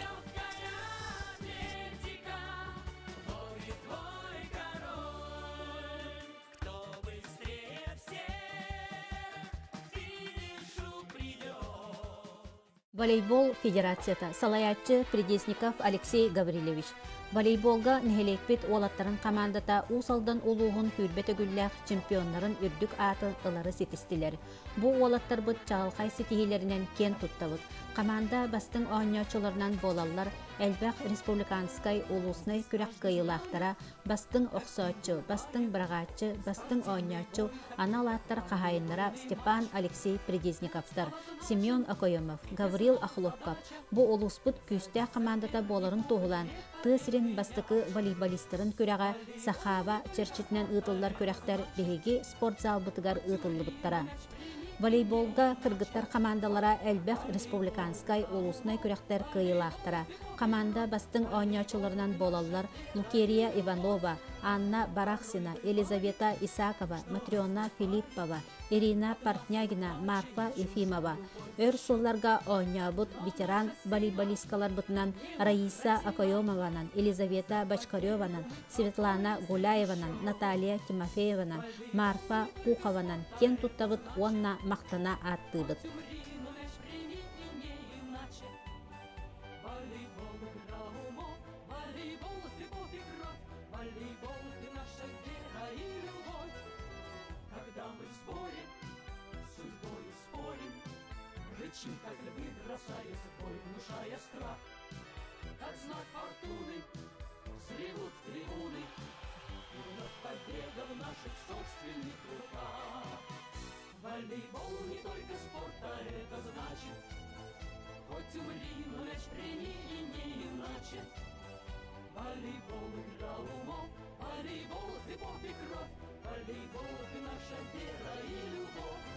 Волейбол федерацията салайааччы Придесников Алексей Гаврильевич. Волейболга нэһилиэкпит уолаттарын хамаандата Уус Алдан улууһун сүүрбэ төгүллээх чемпионнарын үрдүк ааты ылары ситистилэр. Бу уолаттарбыт чаҕылхай ситиһиилэринэн киэн туттабыт. Хамаанда бастыҥ оонньооччуларынан буолаллар элбэх республиканскай, улууснай күрэх кыайыылаахтара, Бастыҥ охсооччу, бастыҥ быраҕааччы, бастыҥ оонньооччу анал ааттар хаһаайыннара Степан Алексей Придезниковтар, Семен Окоемов, Гаврил Охлопков бу улууспут күүстээх хамаандата буоларын туоһулаан, тыа сирин бастакы волейболистарын күрэҕэ Сахава чэрчитинэн ыытыллар күрэхтэр биһиги спортзалбытыгар ыытыллыбыттара. Волейболга кыргыттар хамаандалара элбэх республиканскай, улуснай күрэхтэр кыайыылаахтара. Хамаанда бастыҥ оонньооччуларынан буолаллар Лукерия Иванова, Анна Барахсина, Елизавета Исакова, Матрена Филиппова, Ирина Портнягина, Марфа Ефимова. Өр сылларга оонньообут ветеран волейболисткаларбытынан Раиса Окоемованан, Елизавета Бочкареванан, Светлана Гуляеванан, Наталья Тимофееванан, Марфа Пухованан киэн туттабыт уонна махтана ааттыыбыт. Рычим, как львы, бросаясь в бой, внушая страх. Как знак фортуны взревут трибуны, И вновь победа в наших собственных руках. Волейбол не только спорт, а это значит, хоть умри, но мяч прими и не иначе. Волейбол игра умов, волейбол ты пот и кровь, волейбол ты наша вера и любовь.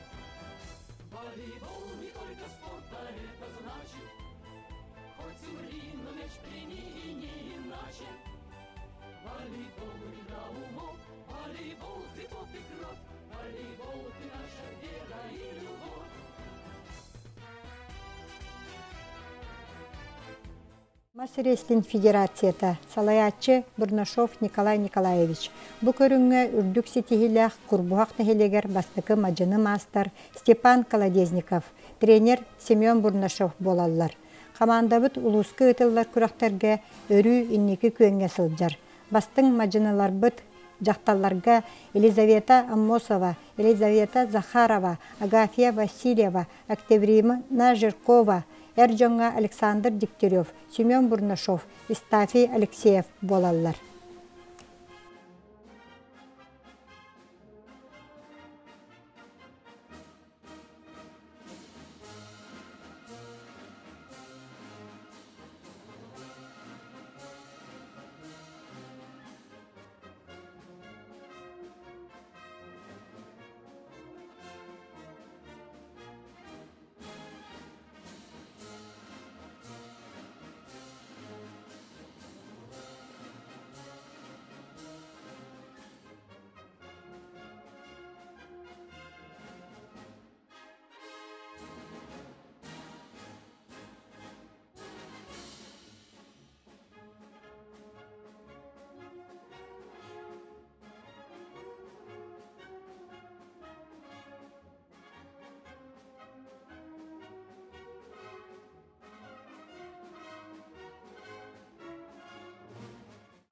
Волейбол не только спорт, а это значит, хоть умри, но мяч прими и не иначе. Волейбол игра умов, волейбол ты пот и кровь, волейбол ты наша вера и любовь. Мас рестлинг федерацията, салайааччы Бурнашов Николай Николаевич. Бу көрүҥҥэ үрдүк ситиһиилээх Курбуһах нэһилиэгэр бастакы мадьыны маастар Степан Колодезников, тренер Семен Бурнашов буолаллар. Хамаандабыт улууска ыытыллар күрэхтэргэ өрүү инники күөҥҥэ сылдьар. Бастыҥ мадьыныларбыт дьахталларга Елизавета Аммосова, Елизавета Захарова, Агафья Васильева, Октябрина Жиркова, эр дьоҥҥо Александр Дегтярев, Семен Бурнашов, Истафий Алексеев буолаллар.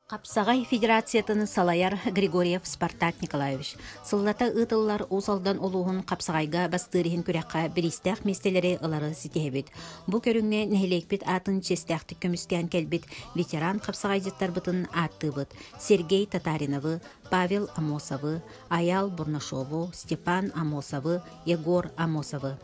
Хапсаҕай федерациятын салайар Григорьев Спартак Николаевич сыллата ыытыллар Уус Алдан улууһун хапсаҕайга бастыыр иһин күрэххэ бириистээх миэстэлэри ылары ситиһэбит. Бу көрүҥҥэ нэһилиэкпит аатын чиэстээхтик көмүскээн кэлбит ветеран хапсаҕайдьыттарбытын ааттыыбыт. Сергей Татариновы, Павел Амосовы, Аял Бурнашову, Степан Амосовы, Егор Амосовы.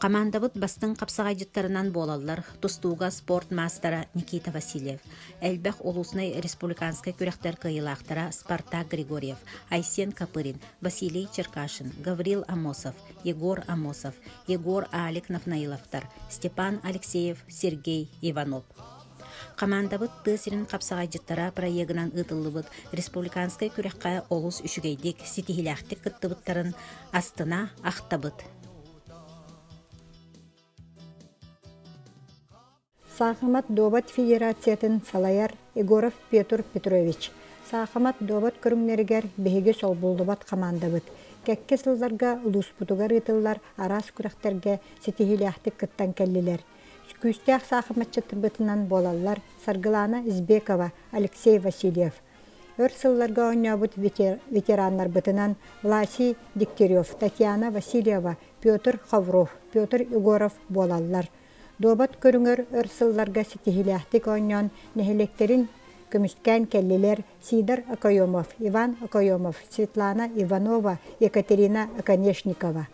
Хамаандабыт бастыҥ хапсаҕайдьыттарынан буолаллар тустууга спорт маастара Никита Васильев, элбэх улуснай республиканскай күрэхтэр кыайыылаахтара Спартак Григорьев, Айсен Копырин, Василий Черкашин, Гаврил Амосов, Егор Амосов, Егор Алик Нафнаиловтар, Степан Алексеев, Сергей Иванов. Хамаандабыт тыа сирин хапсаҕайдьыттара проегынан ыытыллыбыт республиканскай күрэххэ олус үчүгэйдик, ситиһиилээхтик кыттыбыттарын астына ахтабыт. Саахымат дуобат федерациятын салайар Егоров Петр Петрович. Саахымат дуобат көрүҥнэригэр биһиги солбуллубат хамаандабыт. Кэккэ сылларга улууспутугар ыытыллар араас күрэхтэргэ ситиһиилээхтик кыттан кэллилэр. Күүстээх саахыматчытыбытынан буолаллар Саргылана Избекова, Алексей Васильев. Өр сылларга оонньообут ветераннарбытынан Власий Дегтярев, Татьяна Васильева, Петр Ховров, Петр Егоров буолаллар. Дуобат көрүҥэр өр сылларга ситиһиилээхтик оонньоон нэһилиэктэрин көмүскээн кэллилэр Сидор Окоемов, Иван Окоемов, Светлана Иванова, Екатерина Оконешникова.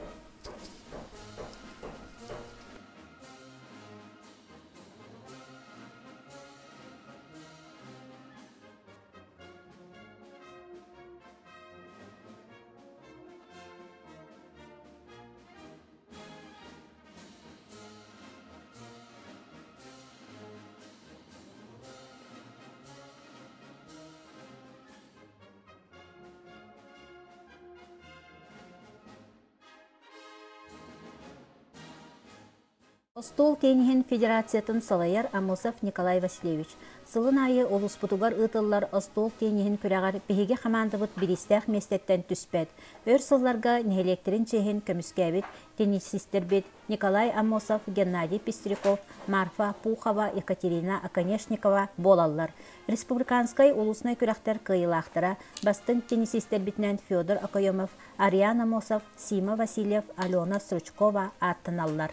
Остуол тенниһин федерациятын салайар Аммосов Николай Васильевич. Сылын аайы улууспутугар ыытыллар остуол тенниһин күрэҕэр биһиги хамаандабыт бириистээх миэстэттэн түспэт. Өр сылларга нэһилиэктэрин чиэһин көмүскээбит теннисистэрбит Николай Аммосов, Геннадий Пестряков, Марфа Пухова, Екатерина Оконешникова буолаллар. Республиканскай улуснай күрэхтэр кыайыылаахтара бастыҥ теннисистэрбитинэн Федор Окоемов, Ариан Аммосов, Сима Васильев, Алена Стручкова ааттаналлар.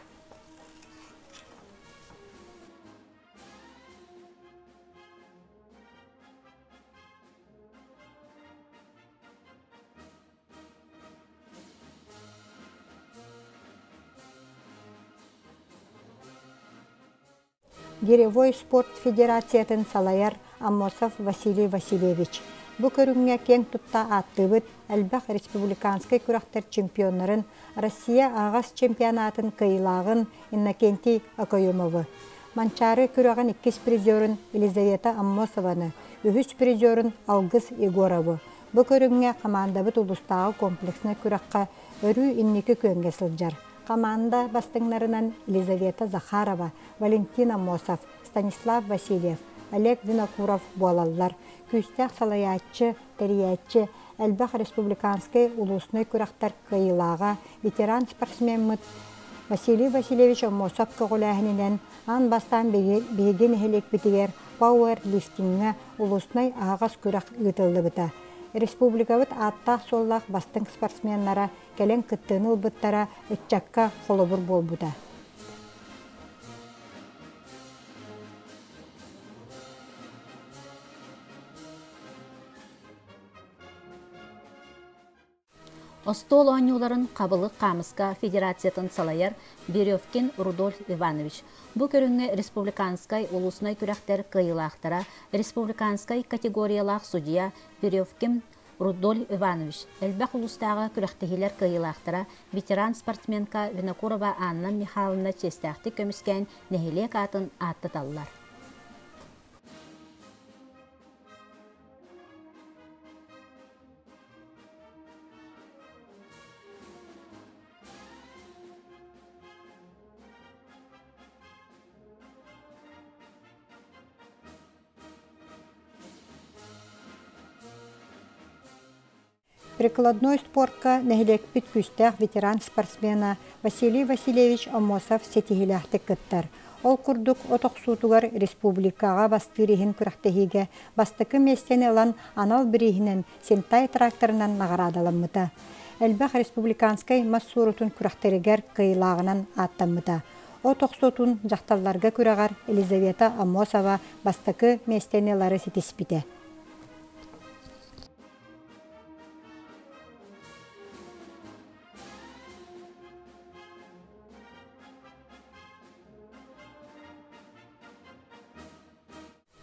Гиревой спорт федерациятын салайар Аммосов Василий Васильевич. Бу көрүҥҥэ киэҥ тутта ааттыыбыт элбэх республиканскай күрэхтэр чемпионнарын, Россия аһаҕас чемпионатын кыайыылааҕын Иннокентий Окоемовы, Манчаары күрэҕин иккис призерын Елизавета Аммосованы, үһүс призерын Алгыс Егоровы. Бу көрүҥҥэ хамаандабыт улуустааҕы комплекснай күрэххэ өрүү инники күөҥҥэ сылдьар. Хамаанда бастыҥнарынан Елизавета Захарова, Валентин Аммосов, Станислав Васильев, Олег Винокуров буолаллар. Күүстээх салайааччы, тэрийээччи, элбэх республиканскай, улууснай күрэхтэр кыайыылааҕа, ветеран спортсмеммыт Василий Васильевич Аммосов көҕүлээһининэн аан бастаан биһиги нэһилиэкпитигэр пауэрлифтиҥҥэ улууснай аһаҕас күрэх ыытыллыбыта. Республикабыт ааттаах-суоллаах бастыҥ спортсменнара кэлэн кыттыыны ылбыттара ыччакка холобур буолбута. Остуол оонньууларын Хабылык хаамыска федерациятын салайар Веревкин Рудольф Иванович. Бу көрүҥҥэ республиканскай улуснай күрэхтэр кыайыылаахтара республиканскай категориялаах судья Веревкин Рудольф Иванович, элбэх улуустааҕы күрэхтэһиилэр кыайыылаахтара, ветеран спортсменка Винокурова Анна Михайловна чиэстээхтик көмүскээн нэһилиэк аатын ааттаталлар. Прикладной спорка нэһилиэкпит күүстээх ветеран спортсмена Василий Васильевич Аммосов ситиһиилээхтик кыттар. Ол курдук от охсуутугар республикаҕа бастыыр иһин күрэхтэһиигэ бастакы миэстэни ылан анал бирииһинэн Сентай тракторынан наҕараадаламмыта. Элбэх республиканскай мас суорутун күрэхтэригэр кыайыылааҕынан ааттаммыта. От охсуутун дьахталларга күрэҕэр Елизавета Аммосова бастакы миэстэни ылары ситиспитэ.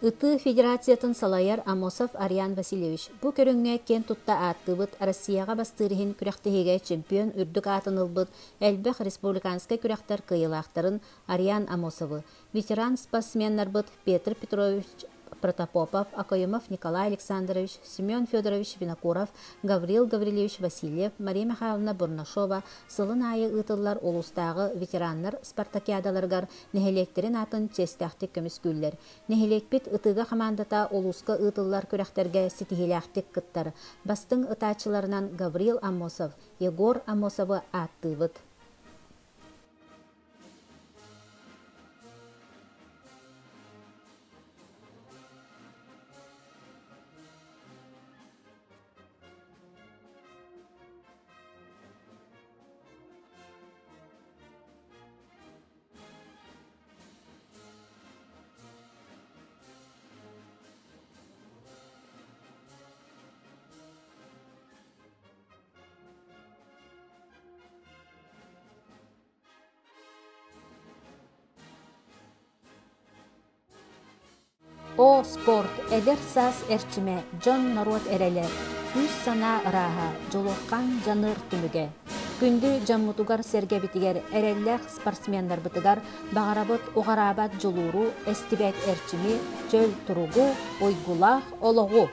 Ытыы федерациятын салайар Амосов Ариан Васильевич бу көрүҥҥэ киэн тутта ааттыыбыт Россияҕа бастыыр иһин күрэхтэһиигэ чемпион үрдүк аатын ылбыт элбэх республиканскай күрэхтэр кыайыылаахтарын Ариан Амосовы, ветеран спортсменнарбыт Петр Петрович Протопопов, Окоемов Николай Александрович, Семен Федорович Винокуров, Гаврил Гаврильевич Васильев, Мария Михайловна Бурнашова сылын аайы ыытыллар улуустааҕы ветераннар спартакиадаларыгар нэһилиэктэрин аатын чиэстээхтик көмүскүүллэр. Нэһилиэкпит ытыыга хамаандата улууска ыытыллар күрэхтэргэ ситиһиилээхтик кыттар. Бастыҥ ытааччыларынан Гаврил Аммосов, Егор Аммосовы ааттыыбыт. О спорт, эдэр саас эрчимэ, дьон-норуот эрэлэ, күүс-санаа ырааһа, дьулурҕан дьаныар түмүгэ. Күндү дьоммутугар-сэргэбитигэр, эрэллээх спортсменнарбытыгар баҕарабыт уҕараабат дьулууру, эстибэт эрчими, чөл туругу, уйгулаах олоҕу!